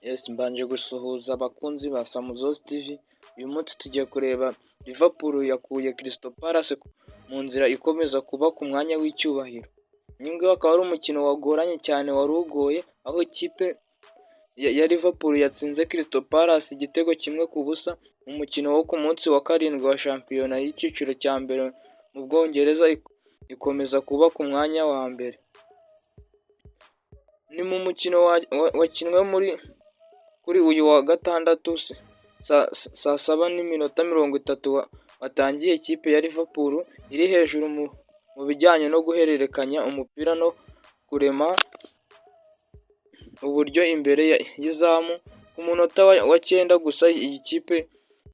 Yes, mbanje gusuhuza abakunzi ba Samuzozi TV. Uyu munsi tugiye kureba Liverpool yakuye Crystal Palace mu nzira ikomeza kuba ku mwanya w'icyubahiro. Uyu nguyu akaba ari umukino wagoranye cyane, wari ugoye, aho ikipe ya Liverpool yatsinze Crystal Palace igitego 1-0 mu mukino wo ku munsi wa 7 wa shampiyona y'icyiciro cya mbere mu Bwongereza, ikomeza kuba ku mwanya wa mbere. Ni mu mukino wakinwe muri kuri uyu wa gatandatu saa 7:30, watangiye ikipe ya Liverpool iri hejuru mu bijyanye no guhererekanya umupira no kurema uburyo imbere y'izamu. Ku munota wa 9 gusa, iyi kipe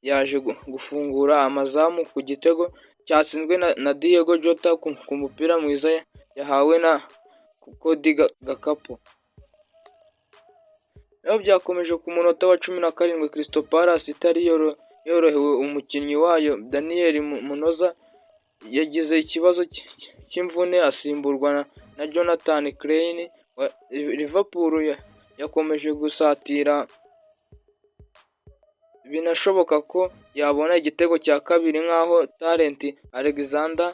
yaje gufungura amazamu ku gitego cyatsinzwe na Diogo Jota ku mupira mwiza yahawe na Cody Gakpo. Naho byakomeje ku munota wa 17, Crystal Palace itari yorohewe, umukinnyi wayo Daniel Munoz yagize ikibazo cy'imvune, asimburwa na Jonathan Klein. Liverpool yakomeje gusatira, binashoboka ko yabona igitego cya kabiri, nk'aho Trent Alexander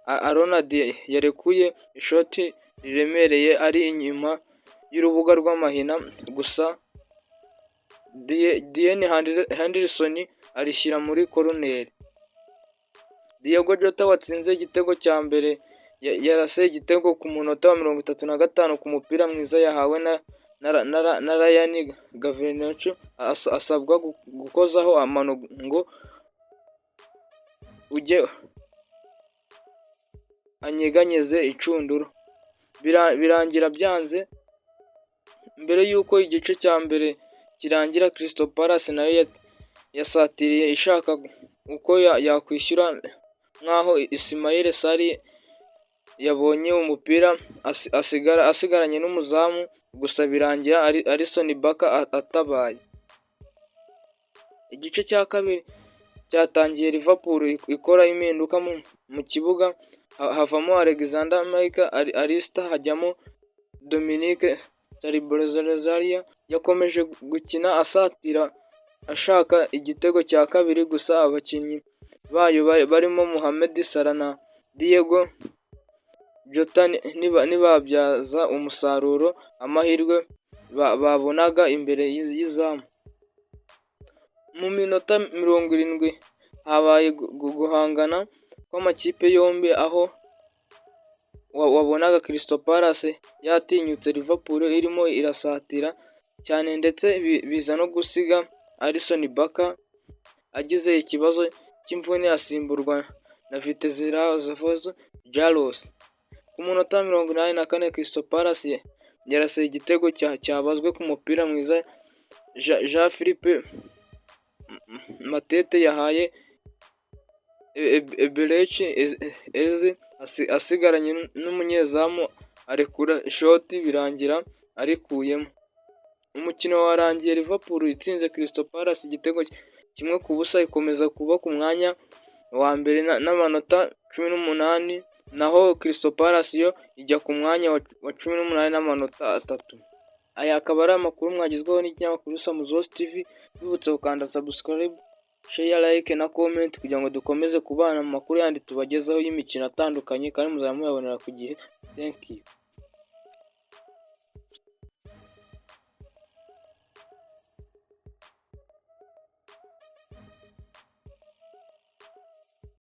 Arnold yarekuye ishoti riremereye ari inyuma y'urubuga rw'amahina, gusa Dean Henderson arishyira muri koruneri. Diogo Jota watsinze igitego cya mbere yarase igitego ku munota wa 35 ku mupira mwiza yahawe na Ryan Gravenberch, asabwa gukozaho amano ngo ujye anyeganyeze inshundura, birangira byanze. Mbere y'uko igice cya mbere kirangira, Crystal Palace nayo yasatiriye ishaka uko yakwishyura, nk'aho Ismaila Sarr yabonye umupira asigaranye n'umuzamu, gusa birangira Alisson Becker atabaye. Igice cya kabiri cyatangiye Liverpool ikora impinduka mu kibuga, havamo Alexander Mac Allister hajyamo Dominik Szoboszlai. Yakomeje gukina asatira ashaka igitego cya kabiri, gusa abakinnyi bayo barimo Mohamed Salah na Diogo Jota ntibabyaza umusaruro amahirwe babonaga imbere y'izamu. Mu minota 70 habaye guhangana kw'amakipe yombi, aho wabonaga Crystal Palace yatinyutse Liverpool irimo irasatira cyane, ndetse biza no gusiga Alisson Becker agize ikibazo cy'imvune, asimburwa na Vitezslav Jaros. Ku munota wa 84, Crystal Palace yaraseye igitego cyabazwe ku mupira mwiza Jean Philippe Matete yahaye Eberechi Eze asigaranye n'umunyezamu, arekura ishoti birangira arikuyemo. Umukino warangiye Liverpool itsinze Crystal Palace igitego 1-0, ikomeza kuba ku mwanya wa mbere n'amanota 18, naho Crystal Palace yo ijya ku mwanya wa 18 n'amanota 3. Aya akaba ari amakuru mwagezweho n'ikinyamakuru Samuzosi TV. Bibutse gukanda subscribe, share, like na comment kugira ngo dukomeze kubana mu makuru yandi tubagezaho y'imikino atandukanye, kandi muzaba muyabonera ku gihe. Thank you.